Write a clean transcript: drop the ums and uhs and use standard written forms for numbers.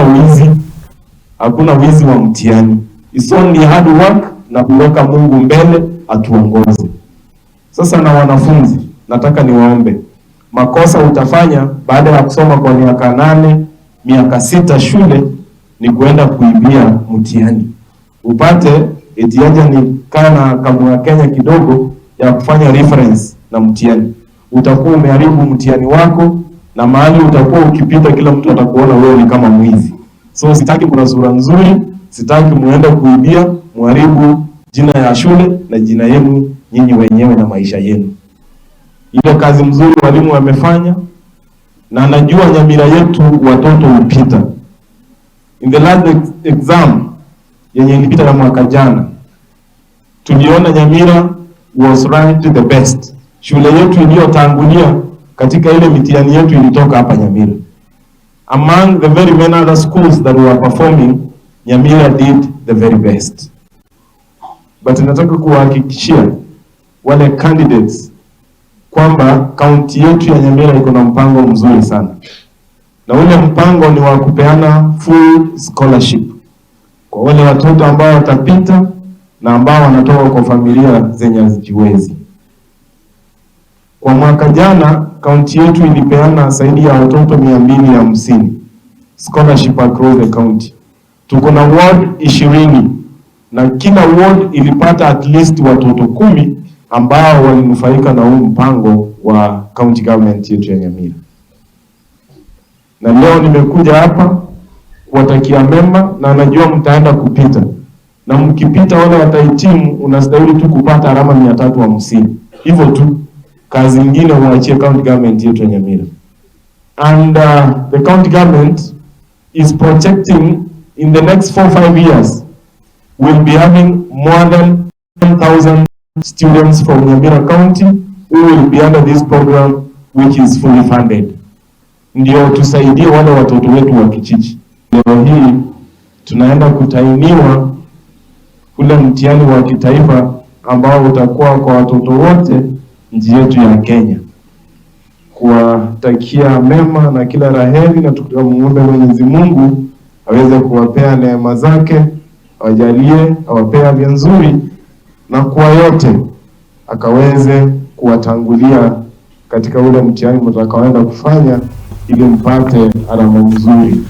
Wizi, hakuna wizi wa mtihani. It's only hard work na kuweka Mungu mbele atuongoze. Sasa na wanafunzi, nataka niwaombe, makosa utafanya baada ya kusoma kwa miaka 8, miaka 6 shule ni kuenda kuibia mtihani, upate eti aje ni kana kamwa Kenya kidogo ya kufanya reference na mtihani. Utakuwa umeharibu mtihani wako, na mahali utakuwa ukipita kila mtu atakuona wewe ni kama mwizi. So sitaki kuna sura nzuri, sitaki muende kuibia, muharibu jina ya shule na jina yenu nyinyi wenyewe na maisha yenu. Ile kazi mzuri walimu wamefanya, na najua Nyamira yetu watoto hupita. In the last exam yenye ilipita na mwaka jana, tuliona Nyamira was ranked the best. Shule yetu iliyotangulia katika ile mitihani yetu ilitoka hapa Nyamira. Among the very many other schools that were performing, Nyamira did the very best. But nataka kuwahakikishia wale candidates kwamba kaunti yetu ya Nyamira iko na mpango mzuri sana, na ule mpango ni wa kupeana full scholarship kwa wale watoto ambao watapita na ambao wanatoka kwa familia zenye hazijiwezi. Kwa mwaka jana kaunti yetu ilipeana zaidi ya watoto 250 scholarship across the county. Tuko na ward 20 na kila ward ilipata at least watoto 10 ambao walinufaika na huu mpango wa county government yetu ya Nyamira. Na leo nimekuja hapa kuwatakia mema, na najua mtaenda kupita, na mkipita wale watahitimu, unastahili tu kupata alama 350 hivyo tu, kazi ingine uachie county government yetu ya Nyamira. And the county government is projecting in the next 4, 5 years we'll be having more than 10,000 students from Nyamira County who will be under this program, which is fully funded. Ndio tusaidie wale watoto wetu wa kijiji. Leo hii tunaenda kutahiniwa ule mtihani wa kitaifa ambao utakuwa kwa watoto wote nchi yetu ya Kenya. Kuwatakia mema na kila la heri, na tukamwombe Mwenyezi Mungu aweze kuwapea neema zake, awajalie, awapee afya nzuri, na kwa yote akaweze kuwatangulia katika ule mtihani mtakaoenda kufanya ili mpate alama nzuri.